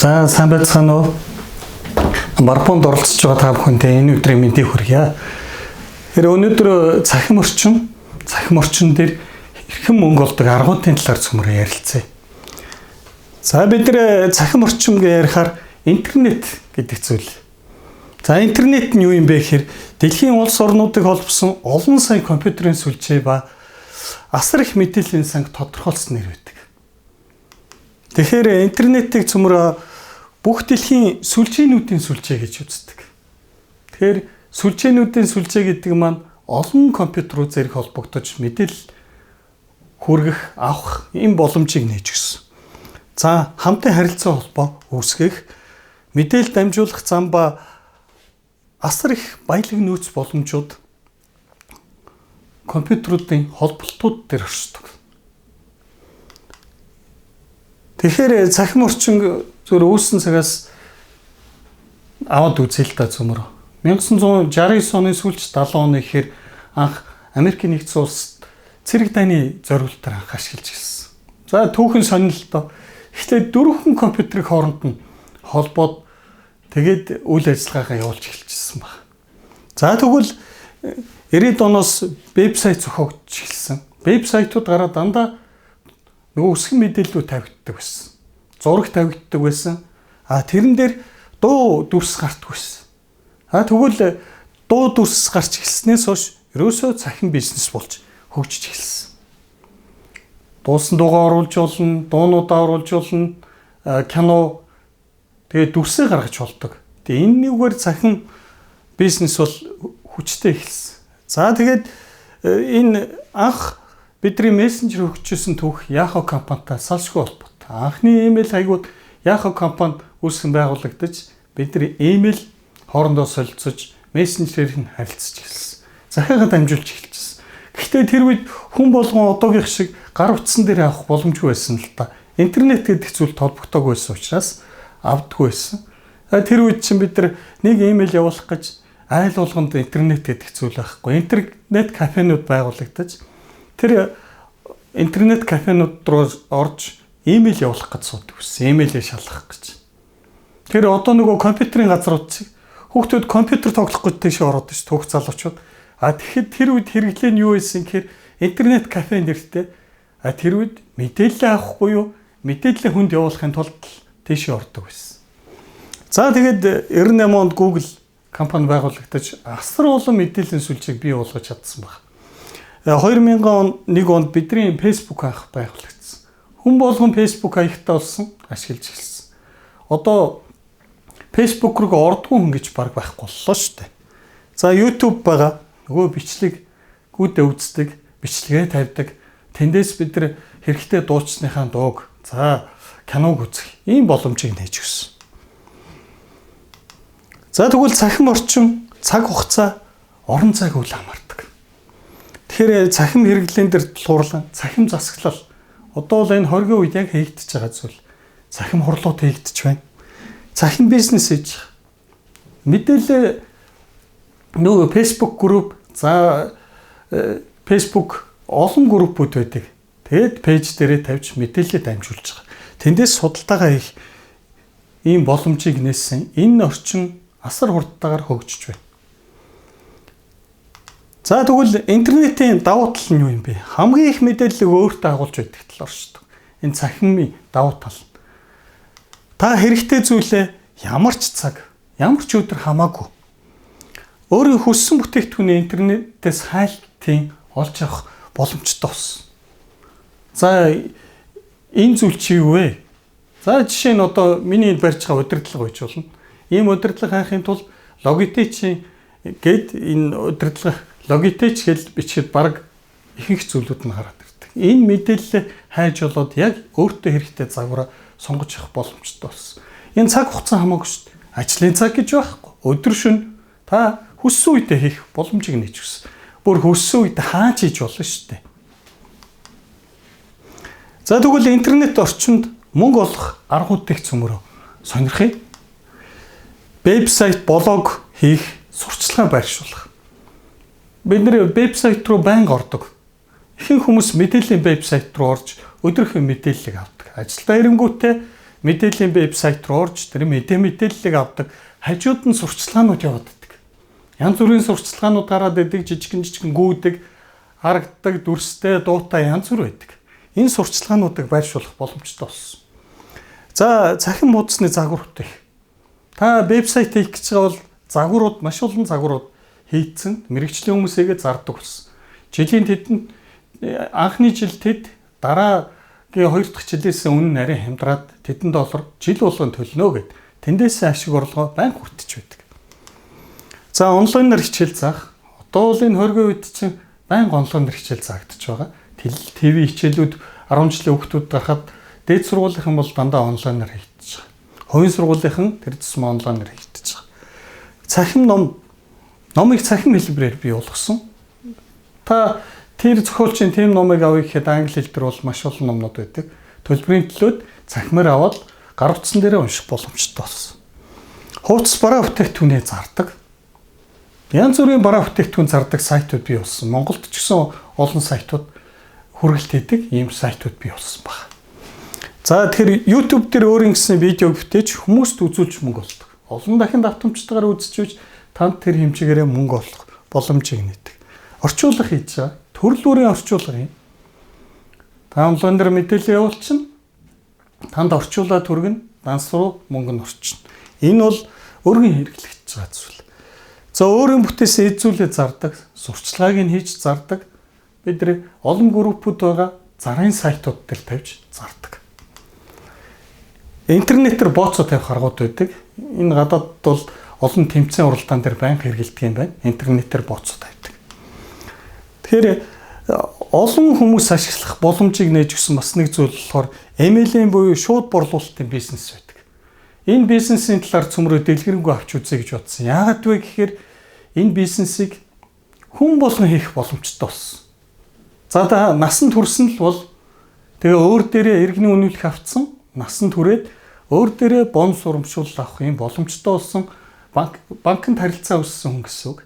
За сайн байцгаана уу? Барбонд оролцож байгаа та бүхэндээ энэ өдрийн мэндийг хүргье. Тэгэхээр өнөөдөр цахим орчин дээр хэрхэн мөнгө олдог аргуудын талаар цөмөр ярилцъя. За бид нар цахим орчин гэж ярихаар интернет гэдэг зүйл. За интернет нь юу юм бэ гэхээр дэлхийн улс орнуудыг холбосон олон сая компьютерийн сүлжээ ба асар их мэдээллийн санг тодорхойлсон нэр байдаг. Тэгэхээр интернетийг цөмөр бүх дэлхийн сүлжээнүүдийн сүлжээ гэж үздэг. Тэгэхээр сүлжээнүүдийн сүлжээ гэдэг маань олон компьютерүүд зэрэг холбогдож мэдээлэл хүргэх, авах ийм боломжийг нээж өгсөн. За хамтын харилцаа холбоо үүсгэх, мэдээлэл дамжуулах зам ба асар их баялаг нөөц боломжууд компьютеруудын холболтууд дээр оршдог. Тэгэхээр цахим орчин зөвхөн үүссэн цагаас аваад үзье л да цөмөр. 1969 оны сүүлч 70 оны ихээр анх Америкийн нэгдсэн улс цэрэг дайны зориултаар анх ашиглаж ирсэн. За түүхэн сонирхолтой. Эхлээд дөрвөн компьютерийг хооронд нь холбоод тэгээд үйл ажиллагаагаа явуулж эхэлчихсэн баг. За тэгвэл 90-ад оноос вебсайт зохиогдож эхэлсэн. Вебсайтууд гараад дандаа нөгөө өсгөн мэдээллүүд тавигддаг байсан. Зураг тавигддаг байсан. А тэрэн дээр дуу дүрс гартдаг байсан. А тэгвэл дуу дүрс гарч эхэлснээс хойш ерөөсөө цахим бизнес болж хөгжиж эхэлсэн. Дуусан дуугаа оруулж болно, дуунуудаа оруулж болно, кино тэгээд дүрсээ гаргаж болдог. Тэгээд энэ нэггээр цахим бизнес бол хүчтэй эхэлсэн. За тэгээд энэ анх бидний мессенжер хөгжижсэн түүх Yahoo компанитай салшгүй холбоотой. Анхны имэйл хаягууд Yahoo компани үүсгэн байгуулагдаж бид нар имэйл хоорондоо солилцож мессенжерээр нь харилцаж эхэлсэн. Захиагаа дамжуулж эхэлчихсэн. Гэхдээ тэр үед хүн болгон одоогийнх шиг гар утсан дээр авах боломжгүй байсан л та. Интернет гэдэг зүйл холбогдоогүй байсан учраас авдаггүй байсан. Тэр үед чинь бид нар нэг имэйл явуулах гэж айл болгонд интернет гэдэг зүйл байхгүй. Интернет кафенууд байгуулагдаж тэр интернет кафенууд руу орж имэйл явуулах гэж суудаг байсан. Имэйлээ шалгах гэж. Тэр одоо нөгөө компьютерийн газрууд чиг хүүхдүүд компьютер тоглох гэж тийш ороод ш түүх залуучууд. А тэгэхэд тэр үед хэрэглээ нь юу байсан гэхээр интернет кафе нэртэй. А тэр үед мэдээлэл авах буюу мэдээлэл хүнд явуулахын тулд тийш ордог байсан. За тэгээд 98 онд Google компани байгуулагдаж асар олон мэдээллийн сүлжээг бий болгож чадсан баг. 2001 онд бидний Facebook анх байгуулагдсан. Хүн болгон Facebook хаягтай болсон, ашиглаж эхэлсэн. Одоо Facebook руу ордгүй хүн гэж баг байхгүй боллоо шүү дээ. За YouTube байгаа. Нөгөө бичлэг гүйдэ үздэг, бичлэгээ тавьдаг. Тэндээс бид нар хэрэгтэй дуучсныхаа дууг, за киног үзэх ийм боломжийг нээж өгсөн. За тэгвэл цахим орчин, цаг хугацаа, орон зайг үл хамаардаг. Тэгэхээр цахим хэрэглээн дээр тулгуурлан цахим засаглал одоо л энэ хоригын үед яг хийгдэж байгаа зүйл. Цахим хурлууд хийгдэж байна. Цахим бизнес хийж байгаа. Мэдээлэл нөгөө Facebook групп, за Facebook олон группүүд байдаг. Тэгээд пэйж дээрээ тавьж мэдээлэлээ дамжуулж байгаа. Тэндээс судалдаагаа хийх ийм боломжийг нээсэн энэ орчин асар хурдтайгаар хөгжиж байна. За тэгвэл интернетийн давуу тал нь юу юм бэ? Хамгийн их мэдээллийг өөртөө агуулж байдаг талаар шүү дээ. Энэ цахимын давуу тал. Та хэрэгтэй зүйлээ ямар ч цаг, ямар ч өдөр хамаагүй өөрийн хүссэн бүтээгдэхүүний интернетээс хайлтын олж авах боломжтой болсон. За энэ зүйл чи юу вэ? За жишээ нь одоо миний барьж байгаа удирдлага байж болно. Ийм удирдлага хайхын тулд Logitech гээд энэ удирдлага Logitech гэж бичихэд баг ихэнх зүйлүүд нь гараад ирдэг. Энэ мэдээлэлээ хайж болоод яг өөртөө хэрэгтэй загвараа сонгож авах боломжтой болсон. Энэ цаг хугацаа хамаагүй шүү дээ. Ажлын цаг гэж байхгүй. Өдөр шөнө та хүссэн үедээ хийх боломжийг нээж өгсөн. Бүр хүссэн үедээ хаач хийж болно шүү дээ. За тэгвэл интернет орчинд мөнгө олох аргуудыг цөмөрөө сонирхъя. Вебсайт, блог хийх, сурчлагаа байршуулах. Бид нэр вебсайт руу байнга ордог. Ихэнх хүмүүс мэдээллийн вебсайт руу орж өдрийнхөө мэдээллийг авдаг. Ажилдаа ирэнгүүтээ Мэдээллийн вебсайт руу орж тэр мэдээллийг авдаг. Хажууд нь сурчлагаанууд яваад байдаг. Янз бүрийн сурчлагаанууд гараад идэг, жижигэн гүйдэг, харагддаг, дүрстэй, дуутай янз бүр байдаг. Энэ сурчлагаануудыг байршуулах боломжтой болсон. За, цахим хуудасны загвар бүтээх. Та вебсайт хийх гэж байгаа бол загварууд маш олон загварууд хийцэн, мэрэгжлийн хүмүүсийгээ зардаг болсон. Жилийн тэдэн анхны жил тэд дараагийн 2 дахь жилээс үнэ нь арай хямдраад тэдэн доллар жил болгон төлнө гэд. Тэндээсээ ашиг орлогоо байнга хүртэж байдаг. За, онлайнаар хичээл заах. Одоо бол энэ хоригын үед чинь байнга онлайнаар хичээл заагдаж байгаа. ТV хичээлүүд 10 жилийн хүүхдүүд гарахад дээд сургуулийнхан бол дандаа онлайнаар хийгдэж байгаа. Хувийн сургуулийнхан тэр тусмаа онлайнаар хийгдэж байгаа. Цахим ном, номыг цахим хэлбэрээр бий болгосон. Та тэр зохиолчийн тийм номыг авъя гэхэд англи хэл дээр бол маш олон номнууд байдаг. Төлбөрийн төлөөд цахимаар аваад гар утсан дээрээ унших боломжтой болсон. Хууц бараа бүтээгдэхүүнээ зардаг. Янз бүрийн бараа бүтээгдэхүүн зардаг сайтууд бий болсон. Монголд ч гэсэн олон сайтууд хүргэлт хийдэг ийм сайтууд бий болсон байна. За, тэгэхээр YouTube дээр өөрийн гэсэн видеог бүтээж хүмүүст үзүүлж мөнгө олдог. Олон дахин давтамжтайгаар үзчихвч танд тэр хэмжээгээрээ мөнгө олох боломжийг нээдэг. Орчуулга хийж байгаа. Төрөл бүрийн орчуулга юм. Та онлайн дээр мэдээлэл явуулчихна. Танд орчуулаад хүргэнэ. Данс руу мөнгө нь орчихно. Энэ бол өргөн хэрэглэгдэж байгаа зүйл. За, өөрийн бүтээсэн эд зүйлээ зардаг, сурчлагыг нь хийж зардаг. Бид нар олон группүүд байгаа зарын сайтууд дээр тавьж зардаг. Интернетээр бооцоо тавих аргууд байдаг. Энэ гадаадд бол олон тэмцээн уралдаан дээр байнга хэрэглэдэг юм байна. Интернетээр бооцоо тавьдаг. Тэгэхээр олон хүмүүс ашиглах боломжийг нээж өгсөн бас нэг зүйл болохоор MLM буюу шууд борлуулалтын бизнес байдаг. Энэ бизнесийн талаар цөмрөө дэлгэрэнгүй авч үзье гэж бодсон. Яагаад вэ гэхээр энэ бизнесийг хүн болгон хийх боломжтой болсон. За, та насанд хүрсэн л бол тэгээ өөр дээрээ иргэний үнэлэх авцсан, насанд хүрээд өөр дээрээ бонус урамшуулал авах юм боломжтой болсон, банкнд харилцаа үүссэн хүн гэсэн үг.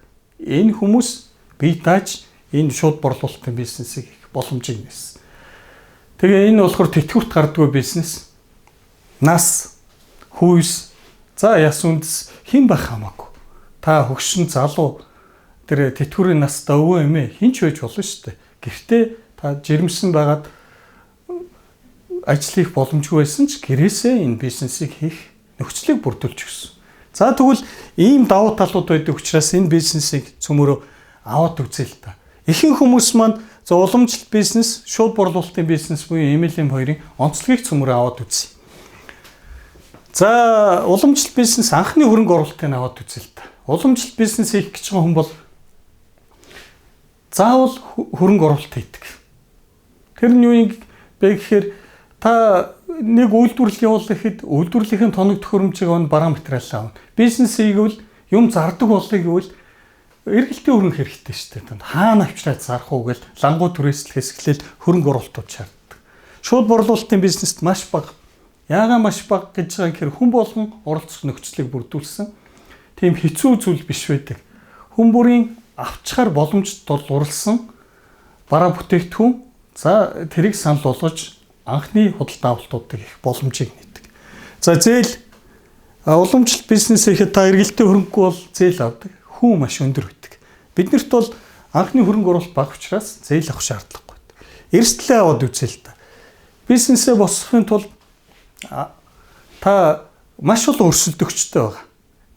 Энэ хүмүүс бие дааж энэ шууд борлуулалтын бизнесийг хийх боломжийг нээсэн. Тэгээ энэ болохоор тэтгэврт гардаггүй бизнес. Нас, хүйс, за яс үндэс хэн байх хамаагүй. Та хөгшин, залуу, тэр тэтгэврийн настай өвөө эмээ хэн ч байж болно шүү дээ. Гэртээ та жирэмсэн байгаад ажил хийх боломжгүй байсан ч гэрээсээ энэ бизнесийг хийх нөхцөлийг бүрдүүлж өгсөн. За, тэгвэл ийм давуу талууд байдаг учраас энэ бизнесийг цөмөрөө аваад үзье л та. Ихэнх хүмүүс маань за уламжлалт бизнес, шууд борлуулалтын бизнес буюу MLM хоёрын онцлогийг цөмөрөө аваад үзье. За, уламжлалт бизнес анхны хөрөнгө оруулалтыг аваад үзье л та. Уламжлалт бизнес хийх гэж байгаа хүн бол заавал хөрөнгө оруулалт хийдэг. Тэр нь юу юм бэ гэхээр та нэг үйлдвэрлэл явуулах гэхэд үйлдвэрлэлийн тоног төхөөрөмжийг авна, бараа материалаа авна. Бизнес хийгээвэл, юм зардаг болъё гэвэл эргэлтийн хөрөнгө хэрэгтэй шүү дээ. Хаана авчраад зарах уу гэл лангуу түрээслэхээс эхлээл хөрөнгө оруулалтууд шаарддаг. Шууд борлуулалтын бизнест маш бага. Яагаад маш бага гэж байгаа гэхээр хүн болгон оролцох нөхцөлийг бүрдүүлсэн. Тийм хэцүү зүйл биш байдаг. Хүн бүрийн авчхаар боломжтой уралсан бараа бүтээгдэхүүн, за тэрийг санал болгож анхны худалдаа авалтуудыг их боломжийг нээдэг. За, зээл, уламжлалт бизнес хийхэд та эргэлтийн хөрөнгөгүй бол зээл авдаг. Хүн маш өндөр байдаг. Биднэрт бол анхны хөрөнгө оруулалт бага учраас зээл авах шаардлагагүй. Эрсдлээ аваад үзье л та. Бизнесээ босгохын тулд та маш олон өрсөлдөгчтэй байгаа.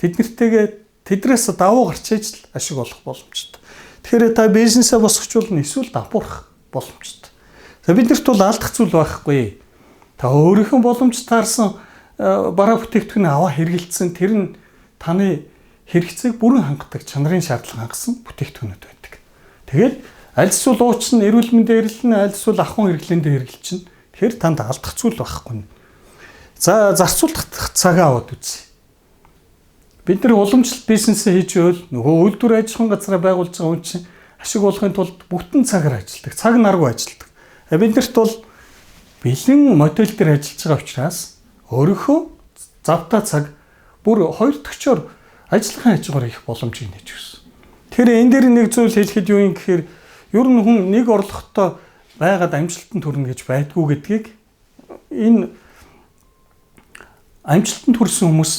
Тэднэртэйгээ тэдрээс давуу гарч иж л ашиг олох боломжтой. Тэгэхээр та бизнесээ босгочулна эсвэл давпуурах боломжтой. За, биднэрт бол алдах зүйл байхгүй. Та өөрийнхөө боломж таарсан бараа бүтээгдэхүүн аваа хэрэгэлцсэн, тэр нь таны хэрэгцээг бүрэн хангадаг, чанарын шаардлага хангасан бүтээгдэхүүнүүд байдаг. Тэгээд аль эсвэл уучин эрүүл мэндийн хэрэглэн, аль эсвэл ахуйн хэрэглээндээ хэрэглэчин. Тэгэхээр танд алдах зүйл байхгүй. За, зарцуулах цагаа аваад үзье. Бид нар уламжлалт бизнесээ хийж байвал нөгөө үйлдвэр аж ахуйн газраа байгуулж байгаа хүн чинь ашиг олохын тулд бүтэн цагаар ажилладаг, цаг наргүй ажилладаг. Биднэрт бол бэлэн модель дээр ажиллаж байгаа учраас өөрийнхөө завтай цаг бүр хоёр төгчөөр ажлынхаа хажуугаар их боломжийг нээж өгсөн. Тэгэхээр энэ дээр нэг зүйл хэлэхэд юу юм гэхээр ер нь хүн нэг орлоготой байгаад амжилтанд хүрнэ гэж байдгүй гэдгийг энэ Амжилтанд хүрсэн хүмүүс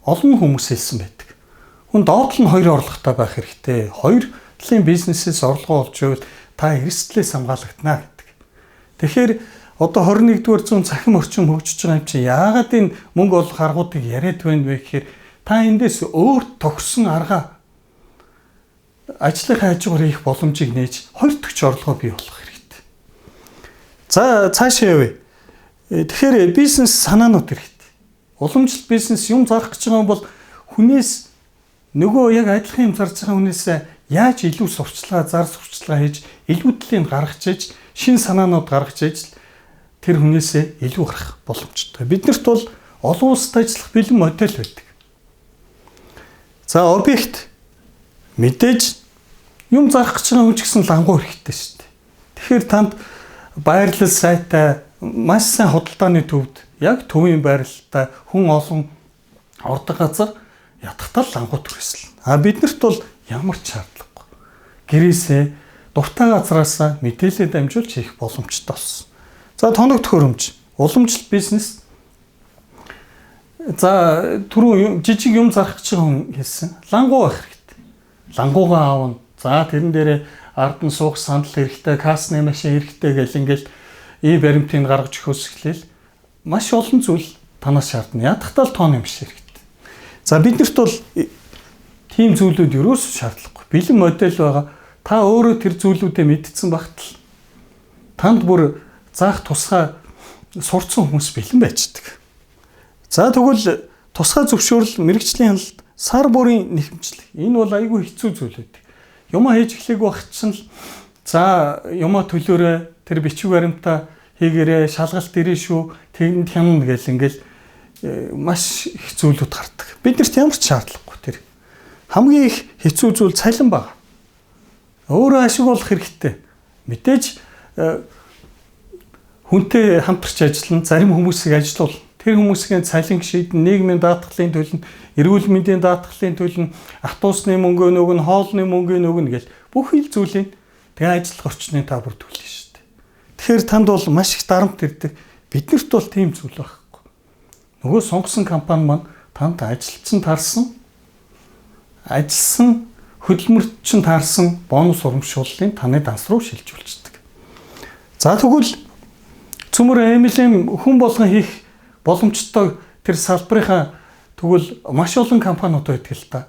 олон хүмүүс хэлсэн байдаг. Хүн доод нь хоёр орлоготой байх хэрэгтэй. Хоёр талын бизнесээс орлогоо олж байвал та эрсдлээс хамгаалагдана гэдэг. Тэгэхээр одоо 21-р зуун цахим орчин хөгжиж байгаа юм чинь яагаад энэ мөнгө олох аргуудыг яриад байна вэ гэхээр та эндээс өөр тохирсон арга ажлынхаа хажуугаар хийх боломжийг нээж хоёр дахь орлогоо бий болгох хэрэгтэй. За цаашаа явъя. Тэгэхээр бизнес санаанууд хэрэгтэй. Уламжлалт бизнес юм зарах гэж байгаа юм бол хүнээс нөгөө яг адилхан юм зарж байгаа хүнээс яаж илүү сурталчилгаа, зар сурталчилгаа хийж, илүү төлийг гаргаж иж, шинэ санаанууд гаргаж иж тэр хүнээсээ илүү гарах боломжтой. Биднэрт бол олон улсад ажиллах бэлэн модель байдаг. За объект мэдээж юм зарах гэж байгаа хүн ч гэсэн лангуу хэрэгтэй шүү дээ. Тэгэхээр танд байрлал сайтай, маш сайн худалдааны төвд, яг төвийн байрлалтай хүн олон ордог газар ядахтал лангуу түрээсэл. А биднэрт бол ямар ч шаардлагагүй. Гэрээсээ дуртай газраасаа мэдээлэл дамжуулж хийх боломжтой болсон. За тоног төхөөрөмж, уламжлалт бизнес. За түрүү жижиг юм зарах гэж байгаа хүн хэлсэн. Лангуу байх хэрэгтэй. Лангуугаа аавна. За тэрэн дээрээ ард нь суух сандал хэрэгтэй, кассны машин хэрэгтэй гэл ингээл и баримтыг гаргаж өгөхөөс эхлээл маш олон зүйл танаас шаардна. Ядахтаа л тооны маш хэрэгтэй. За биднэрт бол тийм зүйлүүд ерөөсөө шаардлагагүй. Бэлэн модель байгаа. Та өөрөө тэр зүйлүүдээ мэдсэн багтал танд бүр заах тусгай сурцсан хүмүүс бэлэн байждаг. За тэгвэл тусгай зөвшөөрөл, мэргэжлийн хяналт, сар бүрийн нэхэмжлэг. Энэ бол айгүй хэцүү зүйл байдаг. Юмаа хийж эхлэегүй багт чинь л за юмаа төлөөрэй, тэр бичиг баримтаа хийгээрэй, шалгалт ирээ шүү, тэнд хянана гэл ингээл маш их зүйлүүд гардаг. Биднэрт ямар ч шаардлагагүй тэр. Хамгийн их хэцүү зүйл цалин байгаа. Өөрөө ашиг болох хэрэгтэй. Мэдээж хүнтэй хамтарч ажиллана, зарим хүмүүсийг ажилуул. Тэр хүмүүсийн цалин шийдэн, нийгмийн даатгалын төлнө, эрүүл мэндийн даатгалын төлнө, автобусны мөнгөө нөгөн, хоолны мөнгөө нөгөн гэл бүх ил зүйлийг тэгээ ажиллах орчны та бүр төлнө шүү дээ. Тэгэхээр танд бол маш их дарамт ирдэг. Биднэрт бол тийм зүйл байхгүй. Нөгөө сонгосон компани маань танд ажилтсан таарсан, ажилласан хөдөлмөрт чинь таарсан бонус урамшууллын таны данс руу шилжүүлчихдэг. За тэгвэл цөмөр MLM хүн болгон хийх боломжтой тэр салбарынхаа тэгвэл маш олон компаниуд байдаг л та.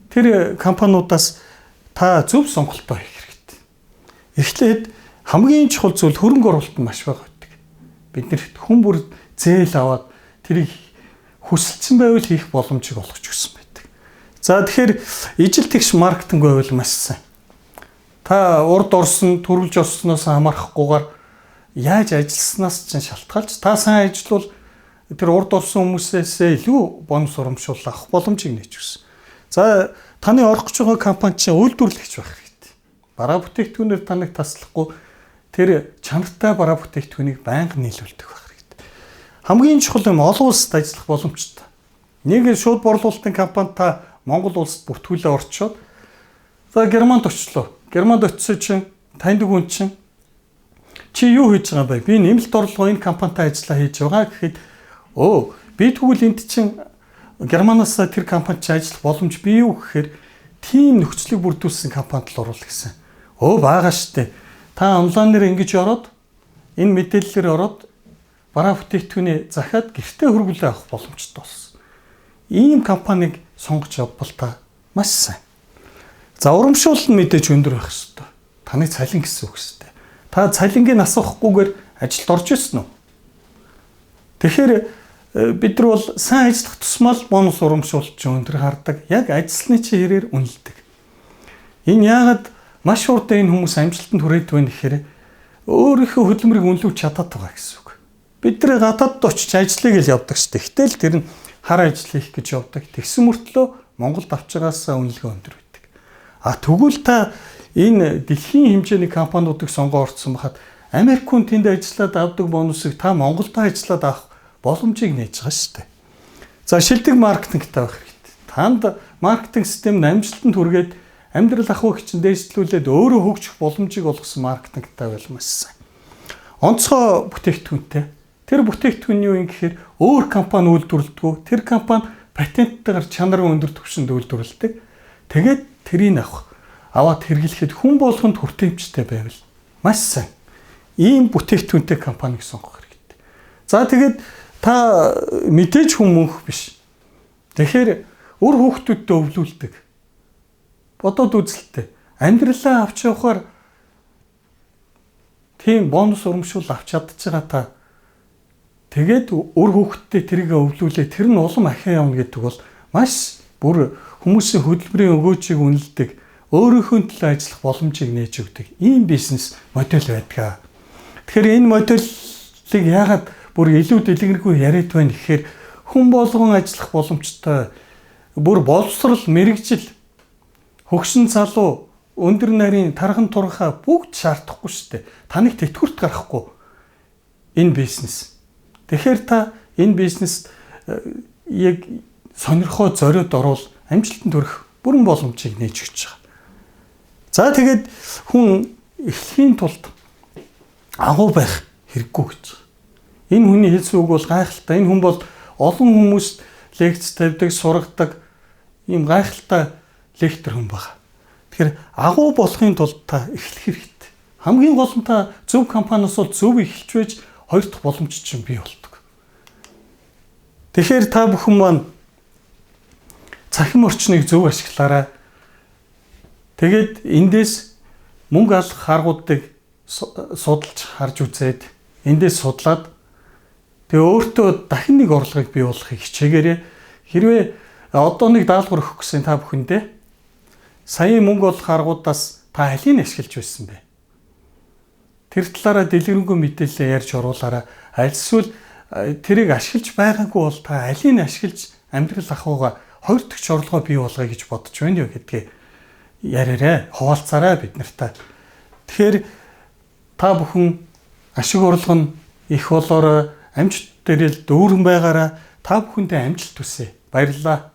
Тэр компаниудаас та зөв сонголтоо хийх хэрэгтэй. Эхлээд хамгийн чухал зүйл хөрөнгө оруулалт нь маш бага байдаг. Бид нэр хүн бүр зээл аваад тэрийг хүсэлцэн байвал хийх боломжийг олгож өгсөн байдаг. За тэгэхээр ижил тэгш маркетинг байвал маш сайн. Та урд орсон, төрүүлж орсноос хамаарахгүйгээр яаж ажилласнаас чинь шалтгаалж та сайн ажиллавал тэр урд орсон хүмүүсээс илүү бонус урамшуул авах боломжийг нээж өгсөн. За таны орох гэж байгаа компани чинь үйлдвэрлэгч байх хэрэгтэй. Бараа бүтээгдэхүүнээр таныг таслахгүй тэр чанартай бараа бүтээгдэхүүнийг байнга нийлүүлдэг байх хэрэгтэй. Хамгийн чухал юм олон улсад ажиллах боломжтой. Нэг шууд борлуулалтын компани та Монгол улсад бүртгүүлээ орчоод за Германд очлоо. Германд очисон чинь таньдаг хүн чинь чи юу хийж байгаа бэ? Би нэмэлт орлогоо энэ компанитай ажиллаа хийж байгаа гэхэд өө би тэгвэл энд чинь Германаас тэр компанид чинь ажиллах боломж бий юу гэхээр тийм нөхцөлийг бүрдүүлсэн компанид л оруулах гэсэн. Өө бага штэ. Та онлайнаар ингэж ороод энэ мэдээллээр ороод бараа бүтээгдэхүүний захиад гэртээ хөргөлөө авах боломжтой болсон. Ийм компанийг сонгож авбал та маш сайн. За урамшуул нь мэдээж өндөр байх ёстой. Таны цалин гэсэн үг шүү дээ. Та цалингийг асуухгүйгээр ажилд орж ирсэн үү? Тэгэхээр бид нар бол сайн ажиллах тусмаа л бонус урамшуулалт ч өндөр хардаг. Яг ажилласны чи хэрээр үнэлдэг. Энэ яагаад маш хурдан энэ хүмүүс амжилтанд хүрээд байна гэхээр өөрийнхөө хөдөлмөрийг үнэлж чадаад байгаа гэсэн үг. Бид нар гадаадд очиж ажиллая гэж явдаг шүү дээ. Гэтэл тэр нь хар ажил хийх гэж явдаг. Тэгсэн мөртлөө Монголд авч байгаас үнэлгээ өндөр байдаг. А тэгвэл та энэ дэлхийн хэмжээний компаниудыг сонгоо орцсон байхад Америк хүн тэнд ажиллаад авдаг бонусыг та Монголд ажиллаад авах боломжийг нээж байгаа шүү дээ. За шилдэг маркетингтай байх хэрэгтэй. Танд маркетинг систем нь амжилтанд хүргээд амьдрал ахуй хүчин дээшлүүлээд өөрөө хөгжих боломжийг олгосон маркетингтай байл маш сайн. Онцгой бүтээгдэхүүнтэй. Тэр бүтээгдэхүүн нь юу юм гэхээр өөр компани үйлдвэрлэдэг. Тэр компани патенттайгаар чанарын өндөр түвшинд үйлдвэрлэдэг. Тэгээд тэрийг авах. Аваад хэрэглэхэд хүн болгонд хүртээмжтэй байвал маш сайн. Ийм бүтээгдэхүүнтэй компаниг сонгох хэрэгтэй. За тэгээд та мэдээж хүн мөнх биш. Тэгэхээр үр хүүхдүүдтэй өвлүүлдэг. Бодоод үзэлтэй. Амьдралаа авч явахаар тийм бонус урамшуул авч чадж байгаа та тэгээд үр хүүхдтэй тэрийг өвлүүлээ, тэр нь улам ахиа явна гэдэг бол маш бүр хүмүүсийн хөдөлмөрийн өгөөжийг үнэлдэг, өөрийнхөө төлөө ажиллах боломжийг нээж өгдөг ийм бизнес модель байдаг. Тэгэхээр энэ моделийг яагаад бүр илүү дэлгэрэнгүй яриад байна гэхээр хүн болгон ажиллах боломжтой, бүр боловсрал, мэргэжил, хөгшин залуу, өндөр нарийн тарган турхаа бүгд шаардахгүй шүү дээ. Таныг тэтгэврт гаргахгүй энэ бизнес. Тэгэхээр та энэ бизнес яг сонирхоо зориод орвол амжилтанд хүрэх бүрэн боломжийг нээж өгч байгаа. За тэгээд хүн эхлэхийн тулд агуу байх хэрэггүй гэж. Энэ хүний хэлсэн үг бол гайхалтай. Энэ хүн бол олон хүмүүст лекц тавьдаг, сургадаг ийм гайхалтай лектор хүн байна. Тэгэхээр агуу болохын тулд та эхлэх хэрэгтэй. Хамгийн гол нь та зөв компаниас бол зөв эхэлж байж хоёр дахь боломж чинь бий болдог. Тэгэхээр та бүхэн маань цахим орчныг зөв ашиглаарай. Тэгээд эндээс мөнгө алах аргуудыг судалж харж үзээд эндээс судлаад тэгээ өөртөө дахин нэг орлогыг бий болгохыг хичээгээрэй. Хэрвээ одоо нэг даалгавар өгөх гэсэн та бүхэндээ саяын мөнгө олох аргуудаас та алийг ашиглаж байсан бэ? Тэр талаараа дэлгэрэнгүй мэдээлэл ярьж оруулаарай. Альсвал тэрийг ашиглаж байгаагүй бол та алийг ашиглаж амьдрал ахуйгаа хоёр дахь орлогоо бий болгоё гэж бодож байна юу гэдгээ яриарай, хуваалцаарай бид нартай. Тэгэхээр та бүхэн ашиг орлого нь их болоорой, амжилт дээрэл дүүрэн байгаарай. Та бүхэндээ амжилт хүсье. Баярлалаа.